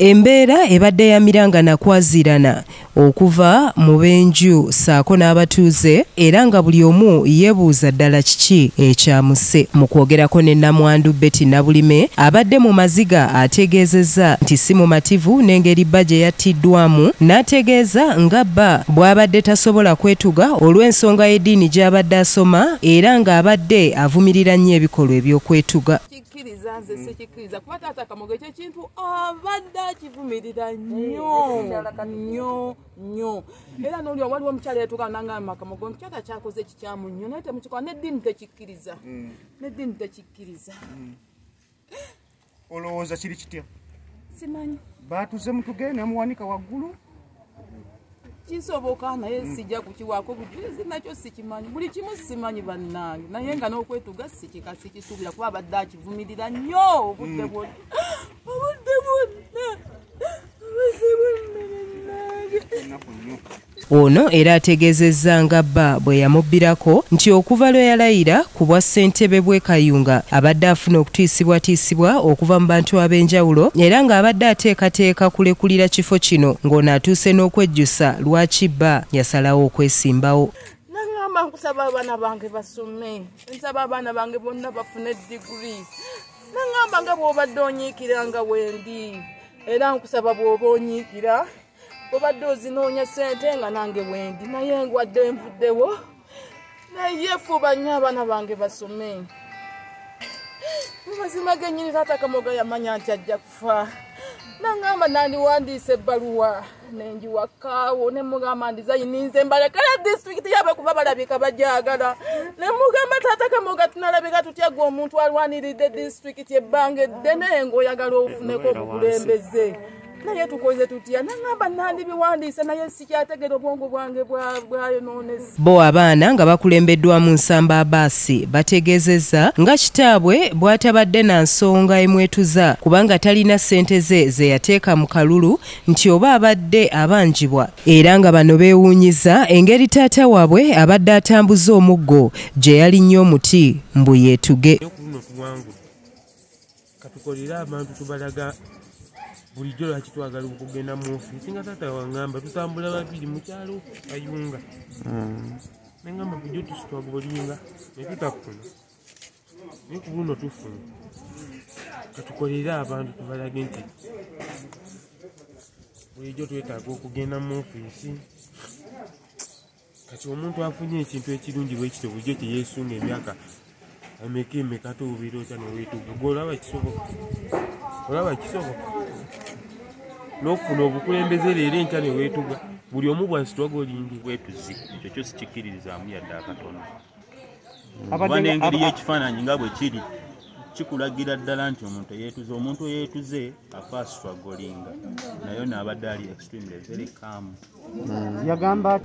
Embeera ebadde yamiranga nakwazirana okuva mu b'enju ssaako n'abatuuze era nga buli omu yeebuuza ddala kiki ekyamuse. Mu kwogerako ne Namwandu Betty Nabulime abadde mu maziga ategeezezza nti si mumativu n'engeri bba gye yattiddwamu, n'ategeeza nga bba bw'abadde tasobola kwetuga olw'ensonga y'eddiini gy'abadde asoma era ng'abadde avumirira nnyo ebikolwa eby'okwetuga. Kikkiriza nze sikikkiriza kuba taata Kamoga ekyo ekintu abadde akivumirira nnyo nnyo nnyo. Era n'oli waliwo omukyala yatuuka n'angamba Kamoga omukyala kyakoze kikyamu nnyo naye temukikola, n'eddiini tekikkiriza, n'eddiini tekikkiriza. Olowooza kiri kitya? Simanyi. Baatuze mutuge namuwanika waggulu? Kisoboka naye sijja kukiwaako bujulizi, nakyo sikimanyi, buli kimu simanyi bannange, naye nga n'okwetuga sikika sikisuubira kuba abadde akivumirira nnyo obudde bwonna, obudde bwonna, obudde bwonna bannange. Ono era ategeezezza nga bba bwe yamubbirako nti okuva lwe yalayira ku bwa ssentebe bw'e Kayunga abadde afuna okutiisibwatiisibwa okuva mu bantu ab'enjawulo era ng'abadde ateekateeka kulekulira kifo kino ng'ono atuuse n'okwejjusa lwaki bba yasalawo okwesimbawo. Nangamba nkusaba abaana bange basome, nsaba abaana bange bonna bafune diguri. Nangamba nga bw'obadde onyiikira nga wendi, era nkusaba bw'oba onyiikira obadde ozinoonya ssente nga nange wendi, naye ngwadde nvuddewo, naye fuba nnyo abaana bange basome. Mu mazima gennyini taata Kamoga yamanya nti ajja kufa. Nangamba nandiwandiise ebbaluwa nenjiwakaawo ne mugamba ndizayinize mbalekera disitulikiti yaabwe kuba balabika bagyagala. Ne mugamba taata Kamoga tunalabika tutya gwe omuntu alwaniridde disitulikiti ebbanga eddene ng'oyagala ofuneko obukulembeze, naye tukoze tutya? Nangamba nandibiwandiise naye sikyategera obwongo bwange bwayonoonese. Bo abaana nga bakulembeddwamu Nsamba Abaasi bategeezezza nga kitaabwe bw'atabadde na nsonga emwetuza kubanga talina ssente ze ze yateeka mu kalulu nti oba abadde abanjibwa, era nga bano beewuunyiza engeri taata waabwe abadde atambuza omuggo gye yalinnye omuti mbu yeetuge. Katukolere abantu tubalaga bulijjo lwaki twagala okugenda mu ofiisi nga taata wangamba tutambula babiri mu kyalo Kayunga. Nengamba bulijjo tusitwagolinga ne tutafuna, naye ku buno tufuna. Katukolere abantu tubalage nti bulijjo twetaaga okugenda mu ofiisi. Kati omuntu afunye ekintu ekirungi bwe kityo bulijjo teyeesunga emyaka emeka emeka ate obeera otya neweetuga? Gwe olaba kisoboka? Olaba kisoboka n'okufuna obukulembeze leero enkya ne weetuga buli omu bwasitwagolingi? Bwetuzi ekyo kyo sikikkiririzaamu yadde akatono, kuba n'engeri y'ekifaananyi nga bwe kiri kikulagira ddala nti omuntu eyeetuze, omuntu eyeetuze afa asitwagolinga, naye n'abadde ali extremely very calm.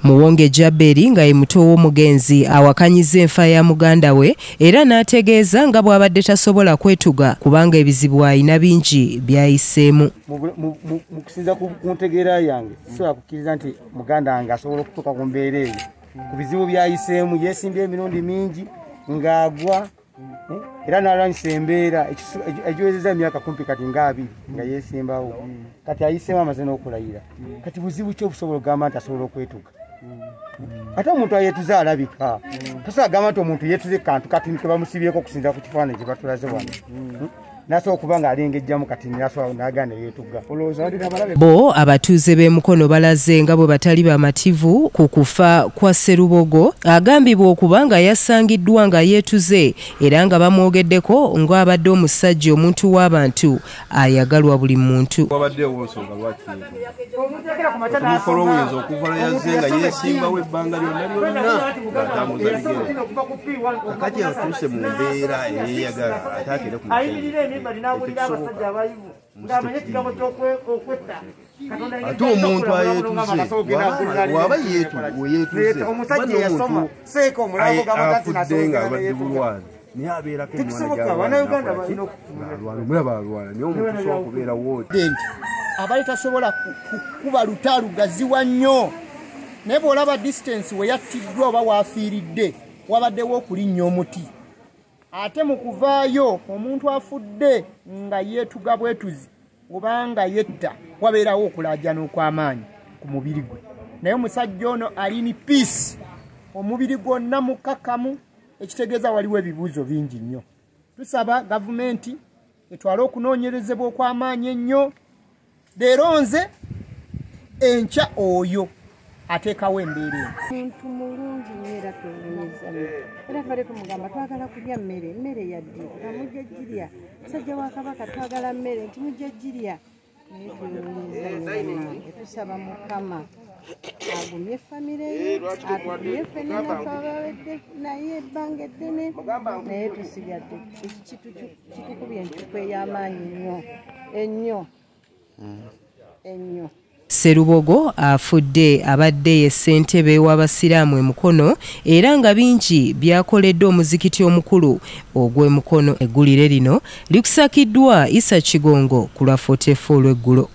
Muwonge Jaberi nga ye muto w'omugenzi awakanyiza enfa ya muganda we era n'ategeeza nga bw'abadde tasobola kwetuga kubanga ebizibu alina bingi by'ayiseemu. Mu kusinza ku ntegeera yange sisobola kukkiriza nti muganda wange asobola okutuuka ku mbeera eyo ku bizibu by'ayiseemu. Yeesimbye emirundi mingi ng'agwa era n'alwanyisa embeera egiwezezza emyaka kumpi kati nga 2 nga yeesimbawo, kati ayiseemu amaze n'okulayira. Kati buzibu ki obusobola okugamba nti asobola okwetuga? Ate omuntu ayeetuze alabika, tosobola kugamba nti omuntu yeetuze kantu kati ke bamusibyeko okusinza ku kifaananyi kye batulaze wano, nasobola okuba ng'alengejjamu kati nasobola n'agaana yeetuga. Bo abatuuze b'e Mukono balaze nga bwe batali bamativu ku kufa kwa Sserubogo agambibwa okuba nga yasangiddwa nga yeetuze era nga bamwogeddeko ng'abadde omusajja omuntu w'abantu ayagalwa buli muntu. Wabaddewo nsonga lwaki tumufolowinza okuva lwe yazze nga yeesimbawo ebbanga lyonna lyonna ng'atambuza bigere, kakati atuuse mu mbeera eyeeyagala ate akere ku ate omuntu ayeetuze waba yeetuze omuntu afudde ng'alwadde bulwazi naye abeerako emwana gyalwana alwana, naye omuntu sobola kubeerawo nti abali tasobola kukuba lutalo gaziwa nnyo, naye bw'olaba distance we yattiddwa oba waafiiridde wabaddewo okulinnya omuti. Ate mu kuvaayo omuntu afudde nga yeetuga bwetuzi Obanga yetta wabeerawo okulaajana okw'amaanyi ku mubiri gwe, naye omusajja ono alini peace, omubiri gwonna mukkakkamu, ekitegeeza waliwo ebibuuzo bingi nnyo. Tusaba gavumenti etwale okunoonyerezebwa okw'amaanyi ennyo. Leero nze, enkya oyo ateekawo embeera eno. Muntu mulungi nnyo era twewuunyiza nnyo, era tubadde tumugamba twagala kulya mmere, emmere yaddi nga mujja girya, musajja wa Kabaka twagala mmere nti mujja girya, naye twewuunyiza nnyo bannange. Tusaba Mukama agumye famire ye, atugumye ffenna naffe ababadde naye ebbanga eddene, naye tusigadde kitukubye entuku ey'amaanyi nnyo ennyo ennyo. Sserubogo afudde abadde ye ssentebe w'abasiraamu e Mukono era nga bingi byakoleddwa omuzikiti omukulu ogw'e Mukono. Eggulire lino likusakiddwa Isa Kigongo ku lwa 44 olw'eggulo.